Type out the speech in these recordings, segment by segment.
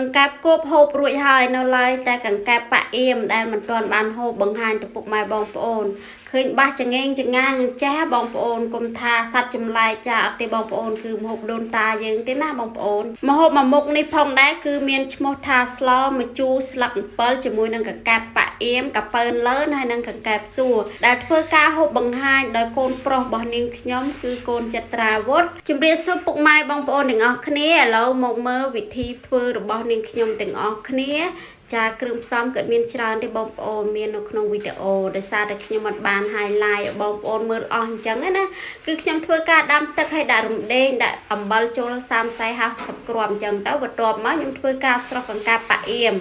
កង្កែបគប់ហូបរួចហើយនៅឡើយតែកង្កែបប៉ាក់អៀមដែលមិនទាន់បានហូបបង្ហាញទៅពុកម៉ែបងប្អូនឃើញបាសចងេងចងាងចេះបងប្អូនកុំថាសត្វចម្លែកចាអត់ទេបងប្អូនគឺម្ហូបដូនតាយើងទេណាបងប្អូនម្ហូបមួយមុខនេះផងដែរគឺមានឈ្មោះថាស្លម្ជូរស្លឹកអំពិលជាមួយនឹងកង្កែបប៉ាក់អៀមកប៉ើនលឿនហើយនឹងកង្កែបសួរដែលធ្វើការហូបបង្ហាញដោយកូនប្រុសរបស់នាងខ្ញុំគឺកូនចត្រាវុធជំរាបសួរពុកម៉ែបងប្អូនទាំងអស់គ្នាឥឡូវមកមើលវិធីធ្វើរបស់នាងខ្ញុំទាំងអស់គ្នាចាគ្រឿងផ្សំក៏មានច្រើនទេបងប្អូនមាននៅក្នុងវីដេអូដោយសារតែខ្ញុំអត់បាន highlight ឲ្យបងប្អូនមើលអស់អញ្ចឹងណាគឺខ្ញុំធ្វើការដាំទឹកឲ្យដាក់រំដេងដាក់អំបិលចូល30 40 50គ្រាប់អញ្ចឹងទៅបន្ទាប់មកខ្ញុំធ្វើការស្រុះកង្កែបប៉ាអៀម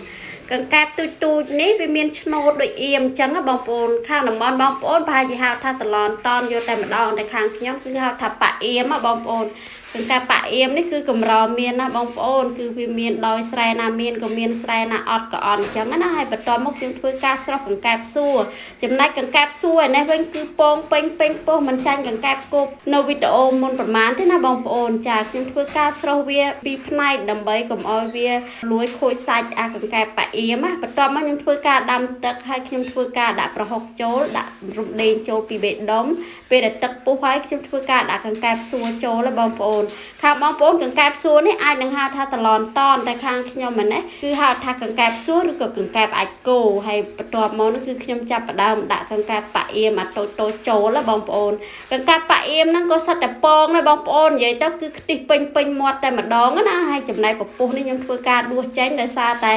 កង្កែបទូចទូចនេះវាមានឆ្នូតដូចអៀមអញ្ចឹងណាបងប្អូនខាងតំបន់បងប្អូនប្រហែលជាហៅថាតឡនតនយកតែម្ដងតែខាងខ្ញុំគឺហៅថាប៉ាអៀមណាបងប្អូនកង្កែបប៉ាអៀមនេះគឺកម្រមានណាបងប្អូនគឺវាមានដោយស្រែណាមានក៏មានស្រែណាអត់ក៏អត់អញ្ចឹងណាហើយបន្ទាប់មកខ្ញុំធ្វើការស្រុះកង្កែបសួរចំណែកកង្កែបសួរឯនេះវិញគឺពងពេញពេញពោះមិនចាញ់កង្កែបគប់នៅវីដេអូមុនប្រហែលទេណាបងប្អូនចាខ្ញុំធ្វើការស្រុះវាពីរផ្នែកដើម្បីកុំឲ្យវាលួយខូចសាច់អាកង្កែបប៉ាអៀមណាបន្ទាប់មកខ្ញុំធ្វើការដាំទឹកហើយខ្ញុំធ្វើការដាក់ប្រហុកចូលដាក់រំដេងចូលពីបេះដុំពេលដែលទឹកពុះហើយខ្ញុំធ្វើការដាក់កង្កែបសួរចូលហើយបងប្អូនខាងបងប្អូនកង្កែបសួរនេះអាចនឹងហៅថាតឡនតនតែខាងខ្ញុំមិនណាគឺហៅថាកង្កែបសួរឬក៏កង្កែបអាចគោហើយបន្ទាប់មកនោះគឺខ្ញុំចាប់ផ្ដើមដាក់កង្កែបប៉ាអៀមអាតូចតូចចូលហ៎បងប្អូនកង្កែបប៉ាអៀមហ្នឹងក៏សិតតែពងដែរបងប្អូននិយាយទៅគឺខ្ទិះពេញពេញមាត់តែម្ដងណាហើយចំណែកពពុះនេះខ្ញុំធ្វើការដួសចេញដោយសារតែ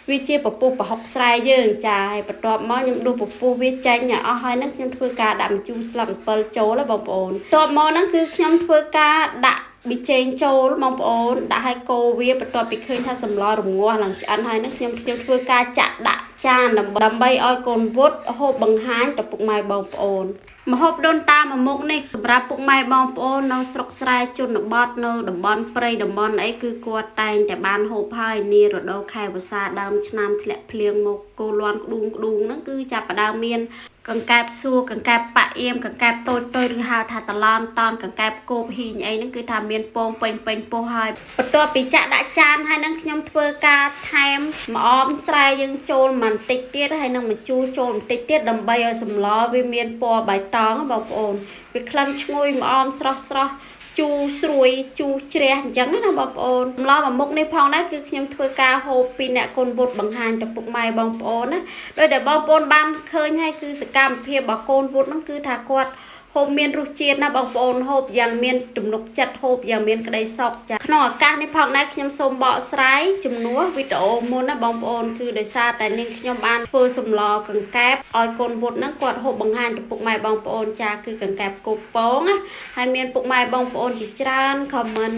វាជាពពុះប្រហុកស្រែយើងចាហើយបន្ទាប់មកខ្ញុំដួសពពុះវាចេញឲ្យអស់ហើយហ្នឹងខ្ញុំធ្វើការដាក់ម្ជូរស្លឹកអំពិលចូលហ៎បងប្អូនបន្ទាប់មកហ្នឹងគឺខ្ញុំធ្វើការដាក់ប៊ីចេងចូលបងប្អូនដាក់ឲ្យកូរវាបន្ទាប់ពីឃើញថាសម្លរងាស់ឡើងឆ្អិនហើយហ្នឹងខ្ញុំខ្ញុំធ្វើការចាក់ដាក់ចានដើម្បីឲ្យកូនវុតហូបបង្ហាញទៅពុកម៉ែបងប្អូនម្ហូបដូនតាមួយមុខនេះសម្រាប់ពុកម៉ែបងប្អូននៅស្រុកស្រែជនបទនៅតំបន់ព្រៃតំបន់អីគឺគាត់តែងតែបានហូបហើយនារដូវខែវស្សាដើមឆ្នាំធ្លាក់ភ្លៀងមកគោលាន់ក្ដួងក្ដួងហ្នឹងគឺចាប់ផ្ដើមមានកង្កែបសួរកង្កែបប៉ាក់អៀមកង្កែបតូចតូចឬហៅថាតឡនតនកង្កែបគោបហ៊ីងអីហ្នឹងគឺថាមានពងពេញពេញពោះហើយបន្ទាប់ពីចាក់ដាក់ចានហើយហ្នឹងខ្ញុំធ្វើការថែមម្អមស្រែយើងចូលបន្តិចទៀតហើយនឹងម្ជូរចូលបន្តិចទៀតដើម្បីឲ្យសម្លវាមានពណ៌បៃតងបងប្អូនវាក្លិនឈ្ងុយម្អមស្រស់ស្រស់ជូរស្រួយជូរជ្រះអញ្ចឹងណាបងប្អូនសម្លមួយមុខនេះផងដែរគឺខ្ញុំធ្វើការហូបពីអ្នកគុណវុឌ្ឍបង្ហាញទៅពុកម៉ែបងប្អូនណាដោយដែលបងប្អូនបានឃើញហើយគឺសកម្មភាពរបស់កូនវុឌ្ឍហ្នឹងគឺថាគាត់ហូបមានរសជាតិណាបងប្អូនហូបយ៉ាងមានទំនុកចិត្តហូបយ៉ាងមានក្តីសុខចាក្នុងឱកាសនេះផងដែរខ្ញុំសូមបកស្រាយជំនួសវីដេអូមុនណាបងប្អូនគឺដោយសារតែនាងខ្ញុំបានធ្វើសម្លកង្កែបឲ្យកូនវុឌ្ឍហ្នឹងគាត់ហូបបង្ហាញទៅពុកម៉ែបងប្អូនចាគឺកង្កែបគប់ពងណាហើយមានពុកម៉ែបងប្អូនជាច្រើនខមមិន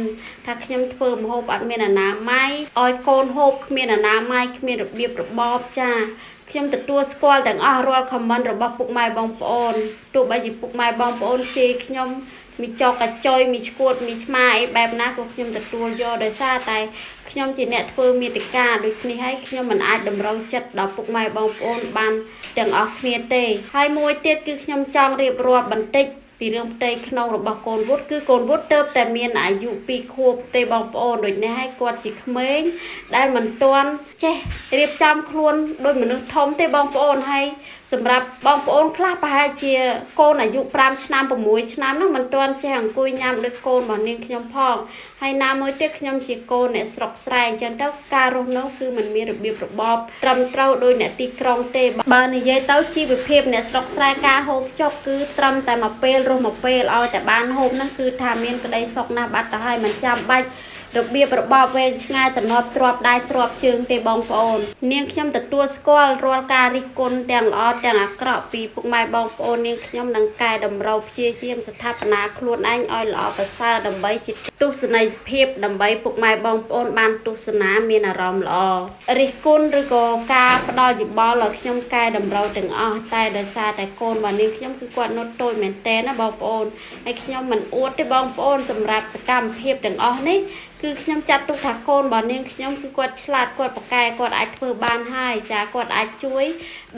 ថាខ្ញុំធ្វើម្ហូបអត់មានអនាម័យឲ្យកូនហូបគ្មានអនាម័យគ្មានរបៀបរបបចាខ្ញុំទទួលស្គាល់ទាំងអស់រាល់ខមមិនរបស់ពុកម៉ែបងប្អូនទោះបីជាពុកម៉ែបងប្អូនជេរខ្ញុំមីចកកចុយមីឈួតមីឆ្មាអីបែបណាក៏ខ្ញុំទទួលយកដោយសារតែខ្ញុំជាអ្នកធ្វើមេតិកាដូច្នេះហើយខ្ញុំមិនអាចតម្រូវចិត្តដល់ពុកម៉ែបងប្អូនបានទាំងអស់គ្នាទេហើយមួយទៀតគឺខ្ញុំចង់រៀបរាប់បន្តិចពីរឿងផ្ទៃក្នុងរបស់កូនវុឌ្ឍគឺកូនវុឌ្ឍទៅតែមានអាយុ2ខួបទេបងប្អូនដូច្នេះហើយគាត់ជាក្មេងដែលមិនទាន់ចេះរៀបចំខ្លួនដោយមនុស្សធំទេបងប្អូនហើយសម្រាប់បងប្អូនខ្លះប្រហែលជាកូនអាយុ5ឆ្នាំ6ឆ្នាំនោះមិនទាន់ចេះអង្គុយញ៉ាំដូចកូនរបស់នាងខ្ញុំផងហើយណាមួយទៀតខ្ញុំជាកូនអ្នកស្រុកស្រែអញ្ចឹងទៅការរស់នៅគឺមិនមានរបៀបរបបត្រឹមត្រូវដោយអ្នកទីក្រុងទេបើនិយាយទៅជីវភាពអ្នកស្រុកស្រែការហូបចុកគឺត្រឹមតែមួយពេលរស់មួយពេលឲ្យតែបានហូបហ្នឹងគឺថាមានក្តីសុខណាស់បាត់ទៅហើយមិនចាំបាច់របៀបរបបវែងឆ្ងាយតំណប់ទ្របដៃទ្របជើងទេបងប្អូននាងខ្ញុំទទួលស្គាល់រាល់ការរិះគន់ទាំងល្អទាំងអាក្រក់ពីពុកម៉ែបងប្អូននាងខ្ញុំនឹងកែតម្រូវព្យាយាមស្ថាបនាខ្លួនឯងឲ្យល្អប្រសើរដើម្បីជាទស្សនីយភាពដើម្បីពុកម៉ែបងប្អូនបានទស្សនាមានអារម្មណ៍ល្អរិះគន់ឬក៏ការផ្ដល់យោបល់ឲ្យខ្ញុំកែតម្រូវទាំងអស់តែដោយសារតែកូនរបស់នាងខ្ញុំគឺគាត់នៅតូចមែនតើណាបងប្អូនហើយខ្ញុំមិនអួតទេបងប្អូនសម្រាប់សកម្មភាពទាំងអស់នេះ គឺខ្ញុំចាត់ទុកថាកូនរបស់នាងខ្ញុំគឺគាត់ឆ្លាតគាត់ប្រកែគាត់អាចធ្វើបានហើយចាគាត់អាចជួយ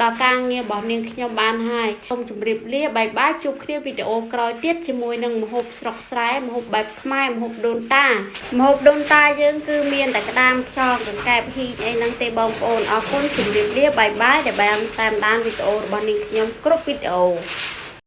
ដល់ការងាររបស់នាងខ្ញុំបានហើយសូមជម្រាបលាបាយបាយជួបគ្នាវីដេអូក្រោយទៀតជាមួយនឹងម្ហូបស្រុកស្រែម្ហូបបែបខ្មែរម្ហូបដូនតាម្ហូបដូនតាយើងគឺមានតែក្តាមខ្យងកង្កែបហ៊ីងអីហ្នឹងទេបងប្អូនអរគុណជម្រាបលាបាយបាយដែលបានតាមដានវីដេអូរបស់នាងខ្ញុំគ្រប់វីដេអូ។